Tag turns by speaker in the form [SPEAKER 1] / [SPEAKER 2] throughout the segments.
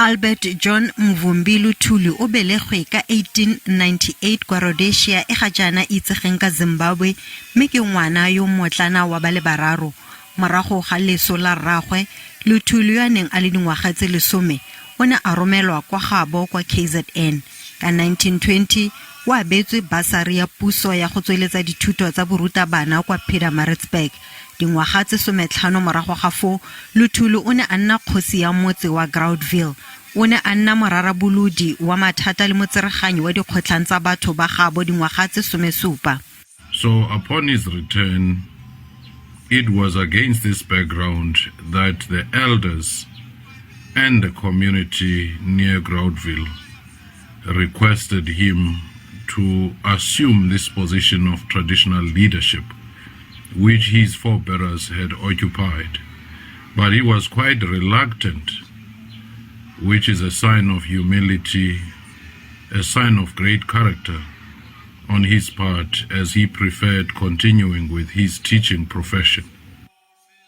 [SPEAKER 1] Albert John Mvumbi Luthuli o belegwe ka 1898 kwa Rhodesia e ga jaana e itsegeng ka Zimbabwe mme ke ngwana yo mmotlana wa ba le bararo. Morago ga leso la rraagwe, Luthuli yo a neng a le dingwaga tse lesome o ne a romelwa kwa gaabo kwa KZN. Ka 1920 o abetswe basari ya puso ya go tsweletsa dithuto tsa borutabana kwa Pietermaritzburg. Dingwaga tse sometlhano morago ga foo, Luthuli o ne a nna kgosi ya motse wa Groutville. O ne a nna morarabolodi wa mathata le motsereganyi wa dikgotlhang tsa batho ba gaabo dingwaga tse somesupa.
[SPEAKER 2] So upon his return, it was against this background that the elders and the community near Groutville requested him to assume this position of traditional leadership, which his forebears had occupied. But he was quite reluctant, which is a sign of humility, a sign of great character on his part, as he preferred continuing with his teaching profession.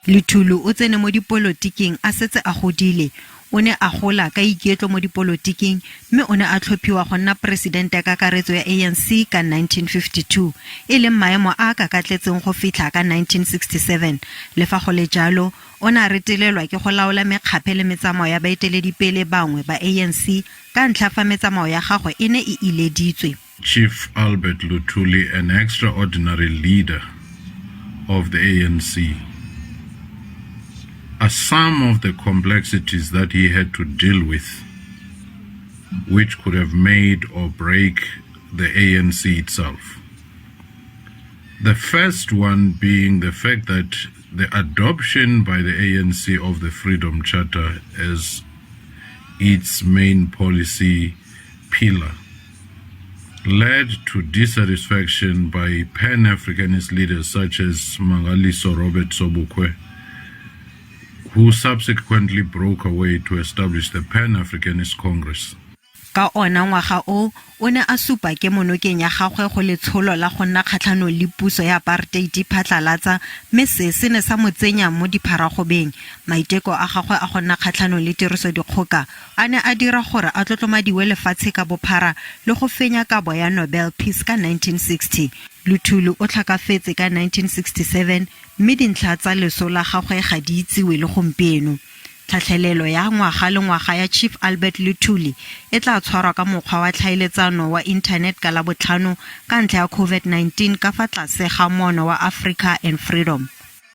[SPEAKER 1] Luthuli o tsene mo dipolotiking a setse a godile. O ne a gola ka iketlo mo dipolotiking mme o ne a tlhophiwa go nna poresidente kakaretso ya ANC ka 1952, e leng maemo a a kakatletseng go fitlha ka 1967. Le fa go le jalo, o ne a retelelwa ke go laola mekgaphe le metsamao ya baeteledipele bangwe ba ANC ka ntlha fa metsamao ya gagwe e ne e ileditswe.
[SPEAKER 2] Chief Albert Luthuli, an extraordinary leader of the ANC, are some of the complexities that he had to deal with, which could have made or break the ANC itself. The first one being the fact that the adoption by the ANC of the Freedom Charter as its main policy pillar led to dissatisfaction by Pan Africanist leaders such as Mangaliso Robert Sobukwe, who subsequently broke away to establish the Pan Africanist Congress.
[SPEAKER 1] Ka ona ngwaga o, o ne a supa kemonokeng ya gagwe go letsholo la go nna kgatlhanong le puso ya apartheid phatlalatsa mme se se ne sa mo tsenya mo dipharagobeng. Maiteko a gagwe a go nna kgatlhanong le tirisodikgoka a ne a dira gore a tlotlomadiwe lefatshe ka bophara le go fenya kabo ya Nobel Peace ka 1960. Luthuli o tlhakafetse ka 1967 mme dintlha tsa leso la gagwe ga di itsiwe le gompieno. Tlhatlhelelo ya ngwaga le ngwaga ya Chief Albert Luthuli e tla tshwarwa ka mokgwa wa tlhaeletsano wa internet ka Labotlhano ka ntlha ya COVID-19 ka fa tlase ga moono wa Africa and Freedom.